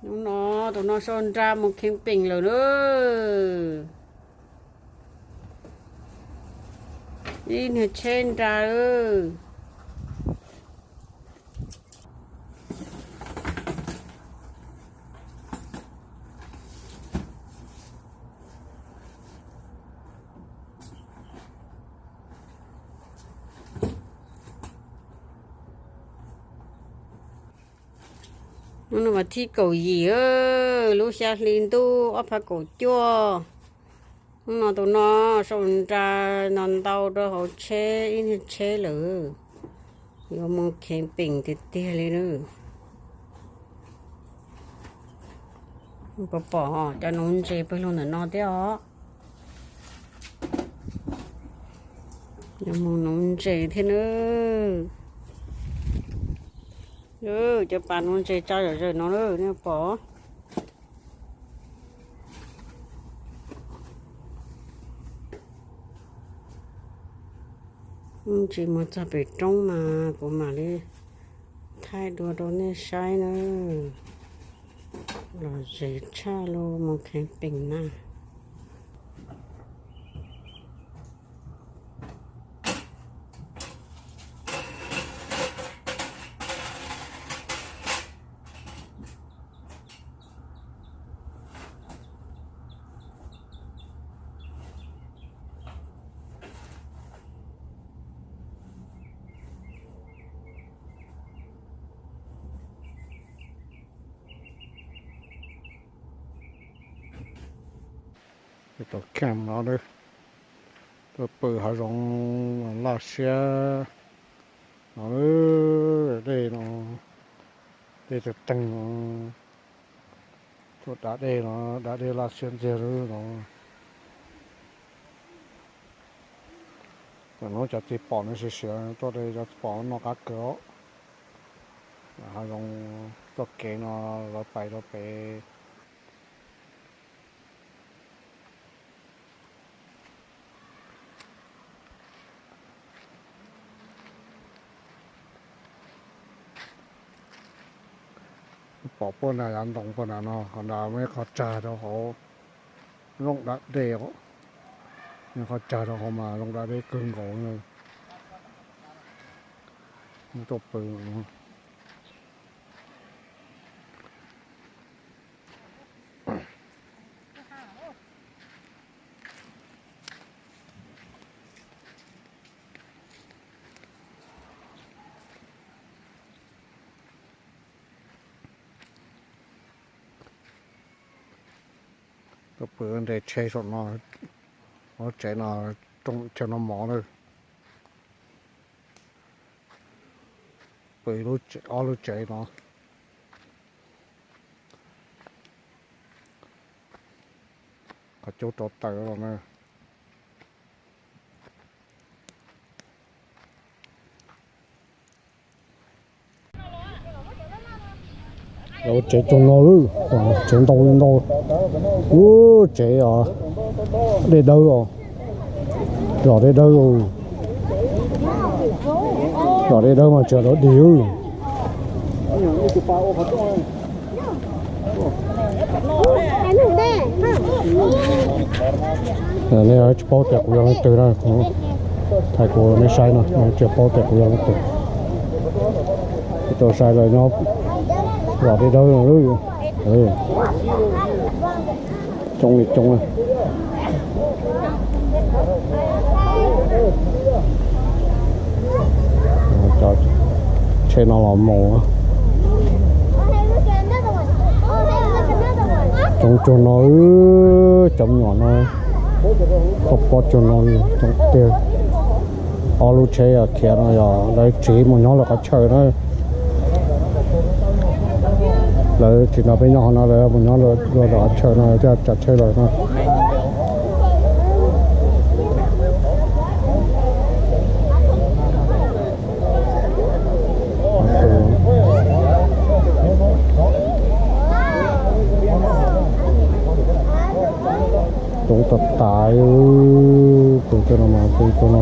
Hnub no tus no sau nra mus kheev peem lawm na. Ib niag tsheb nra. Hnub no vas thib kaum yim, lub xya hli ntuj ob phav kaum cuaj. Hnub no tus no sau nra no ntau rau hauv tsheb ib niag tsheb lawm. Yuav mus kheev peem tiag tiag li na. Pom pom cov nuv ntses pawg lug ntawm no thiab os. Yuav mus nuv ntses thiab na. Cov pas nuv ntses tsa zom zaws no na, nej pom. Tsis mus txog pem roob mas kuv mam li thaij dua rau nej saib na. Los zem tshaj los mus kheev peem na. Tus kheej no, tuaj pw hav zoov laj siab no, dej no, dej tag teeg no, tuaj da dej no, da dej laj siab ntxiag no. Tam hnub cov txiv pom no siav siav, tuaj de cov txiv pom noj qab kawg os. Hav zoov txoj kev no lawv pais rau pem. Pom puag nram yav ntoo puag nram no, qhov nrad muaj ib qho tsag rau hauv, zoo da dej os. Muaj qhov tsag rau hauv mas zoo da dej kawg nkaus. Tuaj pw. Tuaj pw nres tsheb saum no, lub tsev no rooj chaw noj mov na. Pw ob lub tsev no. Qhov cub rau taws los na. Lawv ua tsev tsoos no lawm, tsev ntau li ntau. Ub, tsev os, dej dawb os, zom dej dawb. Zom dej dawb mas tsis dog dig. Nej tsis paub tias kuv yog leej twg na, thaij kuv nej saib no, nej tsis paub tias kuv yog leej twg. Tsis tau sai lawm nyob, zom dej dawb no. Coob li coob na. Cov tsheb no los mus. Coob cuag no, cov me nyuam no, koj pob cuag no coob tiag. Ob lub tsheb khiav no yog lawv tsiv mus nyob lawv qhov chaw na. Lawv tsis nrog peb nyob hauv no, lawv mus nyob lawv qhov chaw no thiaj tsav tsheb lawm no. Coob tas tas, pw cuag no mas pw cuag no.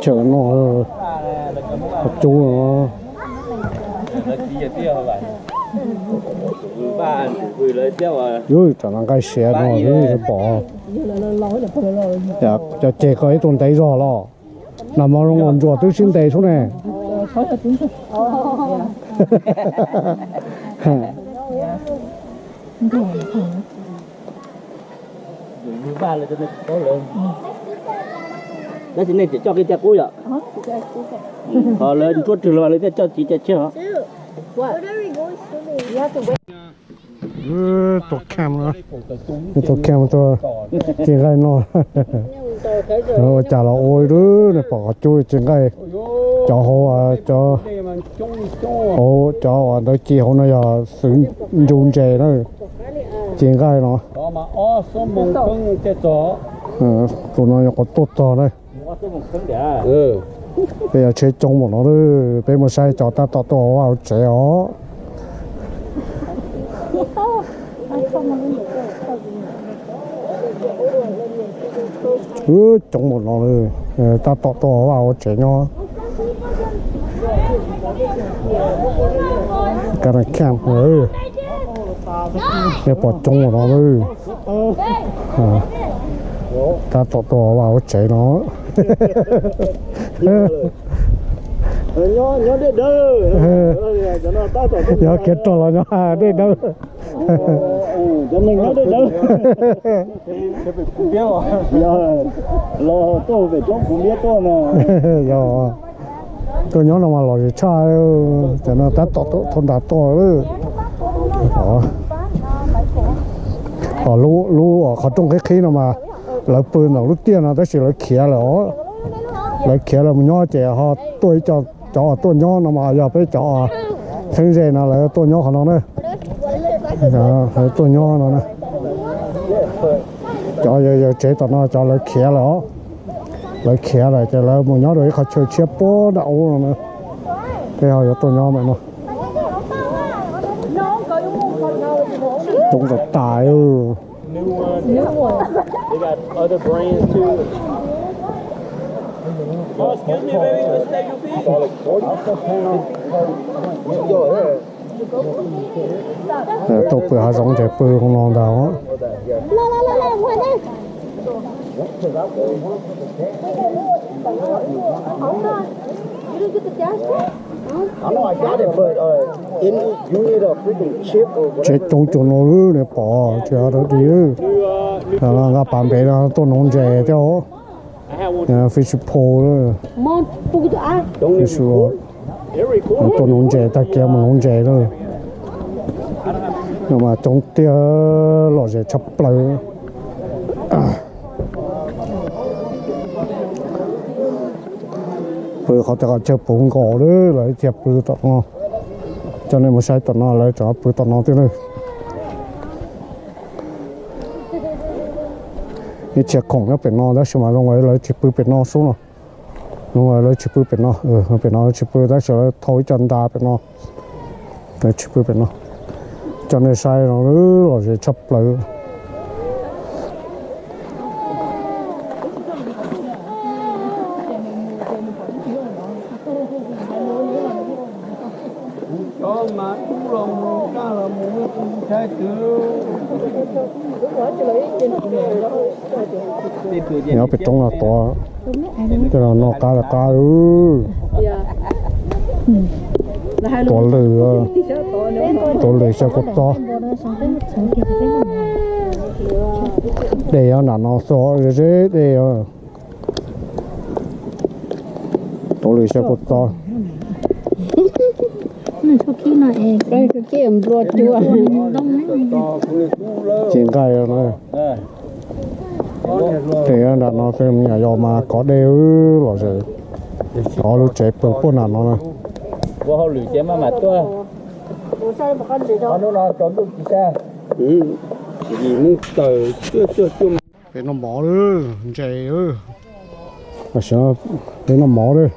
Chaw no, qhov cub no, tam no nqaij siav no pom. Cov ceg koj ib tug ntev zog los. Nag hmo zoo ntsuas twb sib ntes sub ne. Tab sis nej tseem coj kiag caj qub yom? Qhov lawv ntsuab rwg los lawv thiaj coj txiv caj tshiab os. Tus camp, tus camp tuaj ci nqaij no. Ua cas los ua li, nej pom qhov cub ci nqaij. Cov hauv, cov hauv, cov uas ntawd ci hauv no yog xwv ncu ntses na. Ci nqaij no. Tus no yog qhov tuaj txog na. Peb yog tsheb coob npaum no, peb mus saib cov tab tom tuaj ua vaj ua tsev os. Coob npaum no, tab tom tuaj ua vaj ua tsev nyob. Ka na camp, nej pom coob npaum no. Tab tom tuaj ua vaj ua tsev no. Yog kiag rog los nyob dej dawb. Los tuaj pem roob puv liab tuaj no. Yog tuaj nyob no mas lom zem tshaj, cov no tab tom thau ntas tuaj. Lub qhov rooj qhib qhib no mas lawv pw ntawm lub tiaj no tab sis lawv khiav lawm os. Lawv khiav lawm mus nyob ces ho tuaj ib co, cov uas tuaj nyob no mas yog peb cov txheeb ze no lawv tuaj nyob qhov no na. Lawv tuaj nyob no na. Cov yawg tsev tom no cov lawv khiav lawm os. Lawv khiav lawm ces lawv mus nyob rau ib qhov chaw tshiab puag nram ub no na. Peb ho yuav tuaj nyob ntawm no. Coob tas tas. Tuaj pw hav zoov ces pw hauv no ntag. Tsev coob cuag no lawm nej pom tsis yog dawb di. Nqa pas npem no tuaj nuv ntses thiab. Fish pond, fish, tuaj nuv ntses, tag kiag mus nuv ntses lawm. No mas coob tiag, lom zem tshaj plaws. Pw qhov tej qhov chaw puv nkaus lawm, lawv thiaj pw tom no. Coj nej mus saib tom no, lawv tseem pw tom no thiab na. Ib txhia khoom nyob pem no tab sis mas zoo lawv tsis pw pem no xwb no. Zoo lawv tsis pw pem no, pem no lawv tsis pw tab sis lawv thau ib co nta pem no. Lawv tsis pw pem no. Coj nej saib no, lom zem tshaj plaws. Nyob pem roob no tuav, tej no noj qab li qab. Tuav lws, tuav lws xyaw kua txob. Dej nyob nram no xwb, ze ze dej. Ua li saib puas tau. Ces nqaij no. Ces nram no peb me nyuam yaus mas kov dej los ces cov lub tsev pw puag nram no na. Peb noj mov lawm, ntses lawm. Peb noj mov lawm.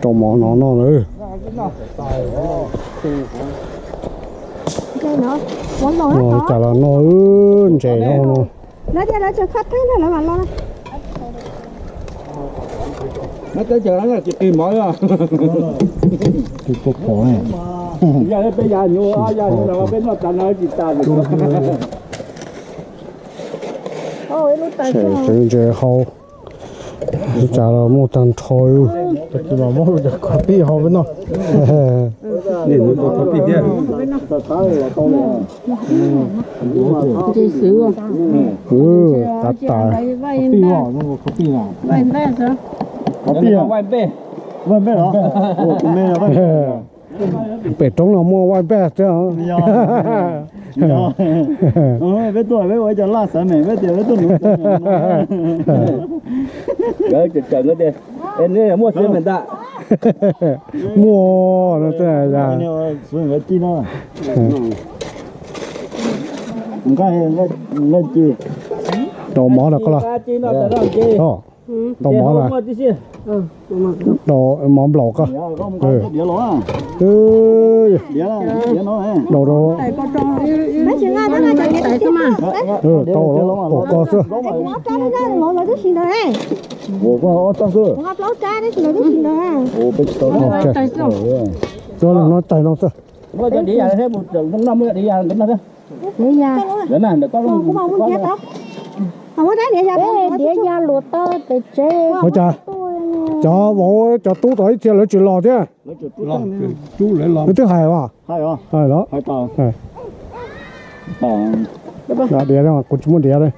Rau mov no noj lawm. Ua cas los noj ntses no no. Tseem ntses hau, cas los muaj tag nrho. Tag kis mas muab cov khaub pij hau peb noj. Tav tas. Pem roob no muaj white bass thiab. Peb tuaj peb ua cov laj xav mem peb tias peb tuaj nuv. Muaj no. Nqaij ci. Rau mov na koj los. Rau mov na. Rau mov nplaum koj. Rau rau. Pom koj xwb. Cov no tais no xwb. Diav ya luam tau pem tsev. Ua cas cov vauv cov tub tod ib txhia lawv tsis los thiab? Lawv twb hais os. Hais los. Diav, kuv tsis muaj diav li.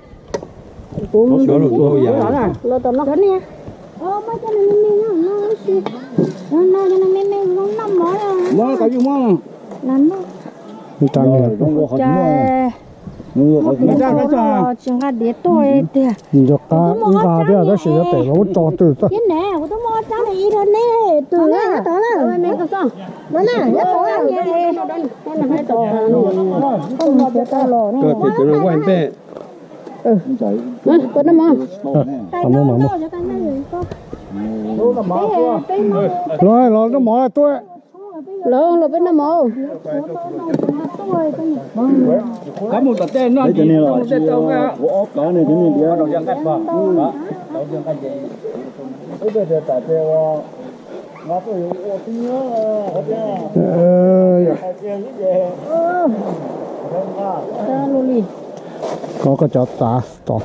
Tsis nqa diav tuaj tiag. Nqa thiab tab sis yuav pem los ub tso twg xwb. Los, los noj mov tuaj. Los, los peb noj mov. Koj, koj cov tav tod.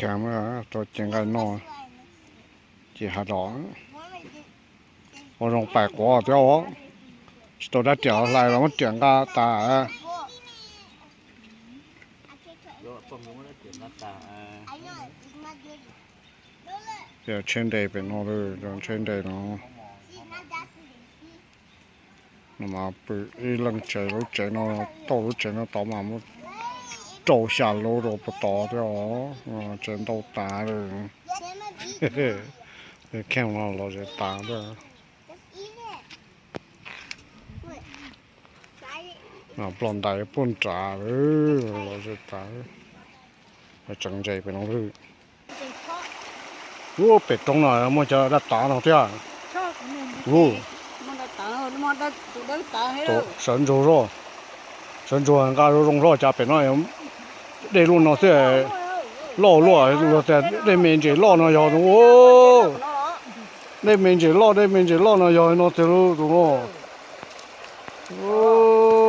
Kheev rau ces nqaij noj, ces hav zos ua zoo pais quav thiab os. Tsis tau dab riam hlais los muab riam nqa tas. Tsheb nres pem no, tsheb nres no. No mas pw ib leej tsev, lub tsev no, tau lub tsev no tod mas muaj rau xya lub rau puag tod thiab os. Tsev ntau tas li. Kheej no los ze tas thiab. Ploj ntais puag nrad los ze tas. Tseem ntses pem no. Ub, pem roob no muaj cov daj tav no thiab. Ub, sawv ntsuag zoj, sawv ntsuag nqa zoo zoo zoj cas pem no dej luaj no thiab. Loj luaj, luag tias dej me ntses loj no yog, dej me ntses loj, dej me ntses loj no yog no tiag lauj tus no.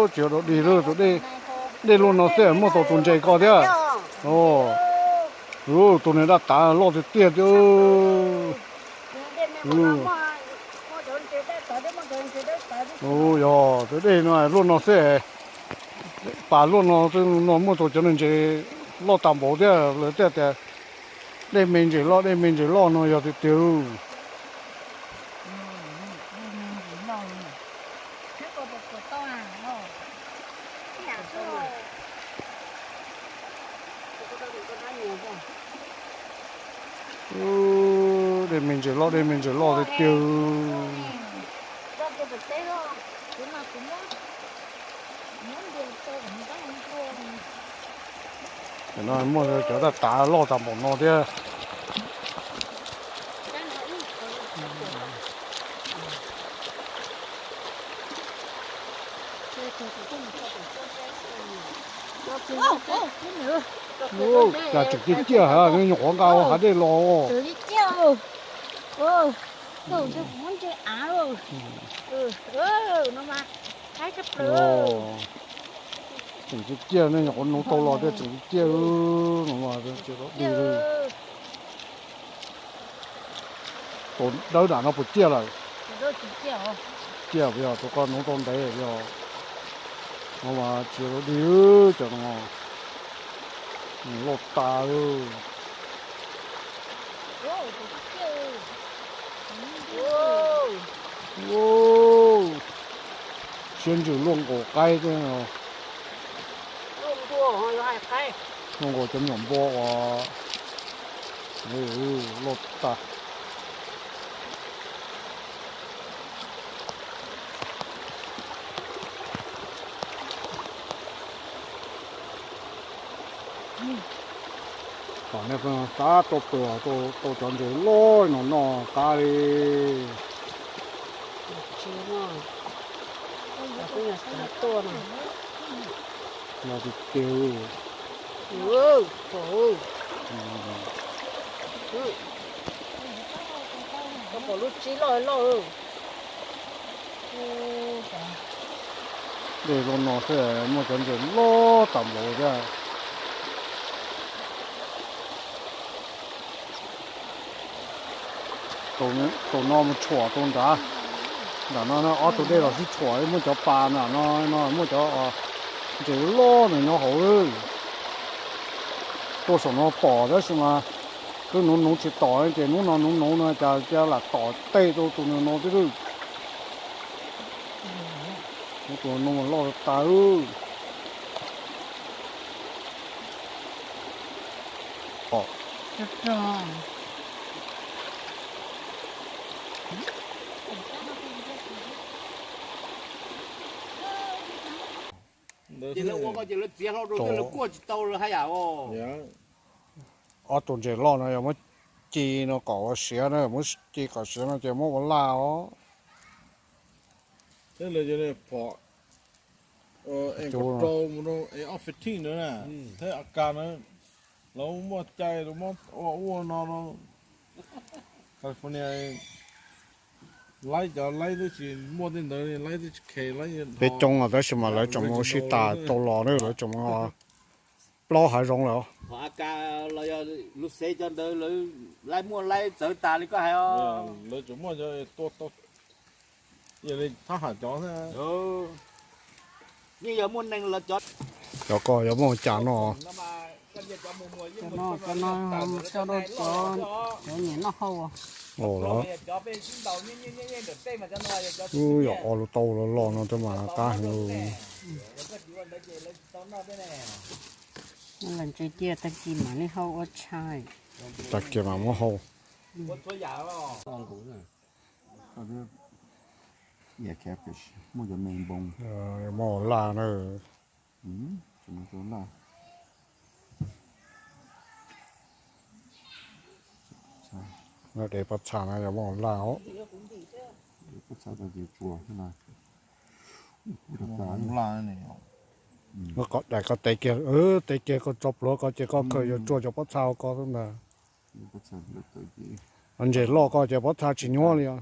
Tsis yog dog dig lauj, tus dej luaj no thiab muaj tau tus ntses ko thiab. Tus niag daj tav loj tiag tiag thiab. Yog tus dej no luaj no xwb, pas luaj no, no muaj tau cov ntses loj tas npaum thiab, lawv thiaj tias dej me ntses loj, dej me ntses loj no yog tiag tiag. Dej me ntses loj, dej me ntses loj tiag tiag. Cov no muaj cov daj tav loj tas npaum no thiab. Cas tseem ciaj ciaj ha, nyuam qhuav nqa hav dej los. Tseem ciaj ciaj ne, nyuam qhuav nuv tau los tiag, tseem ciaj ciaj. Tus dawb dam no puas ciaj lawm? Ciaj, yog tus ko nuv tau ntev yog. No mas tsis dig cov no, loj tas. Siab ntsws luaj nkaus qaib thiab. Luaj nkaus cov me nyuam npua uas loj tas. Kom nej pheej xav tuaj pw, tau cov ntses loj no noj qab li. Loj tiag tiag. Koj pom lub tsib loj loj. Dej loj no xwb muaj cov ntses loj tas npaum thiab. Tus no mus tshuam tus nrad. Nram no ob tug dej los sib tshuam, muaj cov pas nram no, no muaj cov ntses loj nws nyob hauv. Tuaj saum no pom tab sis mas twb nuv nuv tsis tom ces hnub no nuv nuv no cas cia lam tom tej rau tus no no thiab. Tus no mas loj tas. Ces lawv ua ko ces lawv txiav hlo rau thiab lawv kuaj tsis tau lawv haj yam os. Ob tug ntses loj no yog muab ci no kom ua siav na, muab ci kom siav no ces muab ua laj os. Thiab lawv yog phom, es kom rau mus rau es ob fifteen na, thiab a kas na, lawv muaj cai lawv muab ua ua no no. California laib cov laib twb tsis muaj tej ntawd, laib twb tsis khe laib. Peb coob tab sis mas lawv tseem mus sib tas tau los na, lawv tseem mus plaub hav zoov lawm. Qhov a kas los yog lus xev cov ntawd lawv laib muaj laib txawv tas li koj hais os. Lawv tseem muaj cov tua tau, yog li thab ham cov xwb. Yeej yog muaj neeg los cov. Cov ko yog muaj cas no? Cov no, cov no coj rau cov, cov nyiam noj hau. Los, yog o lus tau los los no tab mas qab heev. Ntses ciaj tag kis mam li hau ua tshais. Tag kis mam muab hau. Muaj cov me npoo. Muaj laj na. Tsis muaj laj. Dev pob txha no yog muaj laj os. Daim koj tev kiag, tev kiag koj tso pluav ko ces koj khaws yuav tsuag cov pob txha ko xwb ntag. Ntses loj ko ces pob txha tsis nyuaj li os.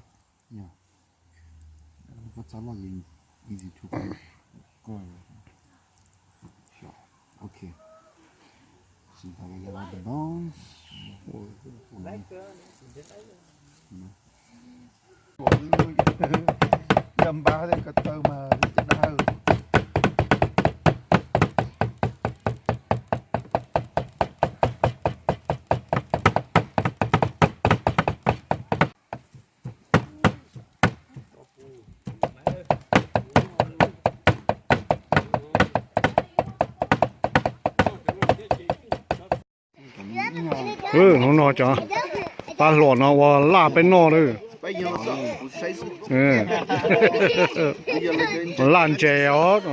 Yog npab ko taw mas caj dab. Hnub no cov pab hluas no ua laj peb noj lawm. Laj ntses os,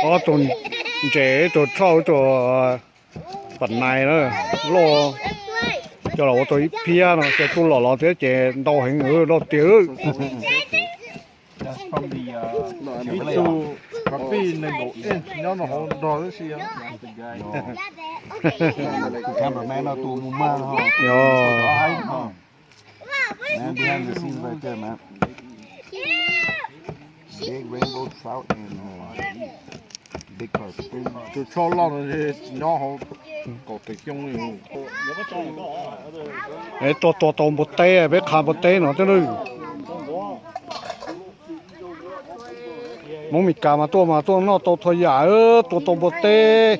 ob tug ntses, ib tug tshauj, ib tug pam nais na, loj, coj los ua tau ib phiab no, ces tuaj lom los thiab ces ntau heev loj tiag. Ib tug qhov pij nees nkaum ej nyob rau hauv nrog tib si. Cameraman no tus mus mag. Man, behind the scenes right there, man. Big rainbow trout and, uh, big carp. Tus tsho loj no nyob hauv kaum tawm xyoo li. Es tuaj tua tau npua teb, peb qha npua teb no thiab lawm. Hmoob Mes Kas mas tuaj mas tuaj noj tau txhua yam, tua tau npua teb,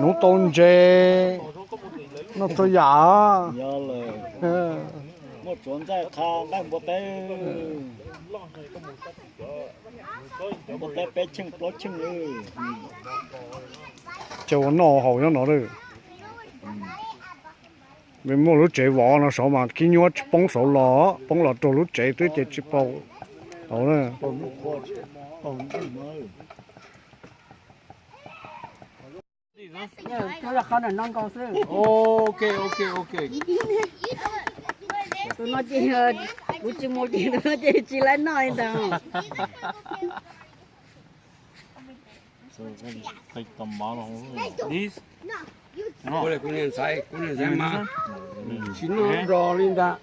nuv tau ntses, noj txhua yam. Muaj tsuav ntxaij qha nqaij npua teb, npua teb peb cheej plaub cheej li. Ces ua noj haus nyob no lawm. Muaj lub tsev vov no saud mas khib nyuab tsis poob saud los, poob los rau lub tsev twb ces tsis paub tau na. Tus no ces kuv tsis mus ces tus no ces tsis laib noj li ntag. Tsis noj nrog li ntag.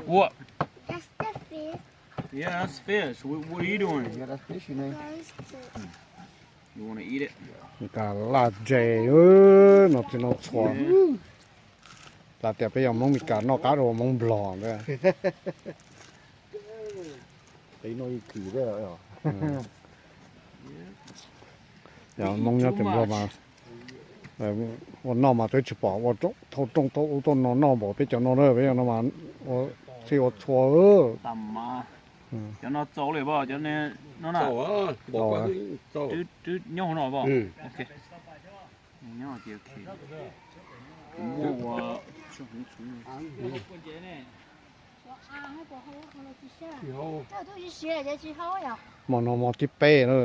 Ua Yeah, that's fish. What, what are you doing? Yeah, that's fish, man. You wanna eat it? Mes Kas laj ntses no tsis no txhua. Lam tias peb yog Hmoob Mes Kas noj qab dua Hmoob Nplog ntag. Peb noj ib kis thiab. Yog Hmoob nyob tim Nplog mas ua noj mas twb tsis pom ua thauj rooj thauj ub tuaj no noj npaum peb cov no na, peb cov no mas ua txhij ua txhua. Cov no txaus li, cov no na. Nyob hauv no. Hmo no hmo thib peb na.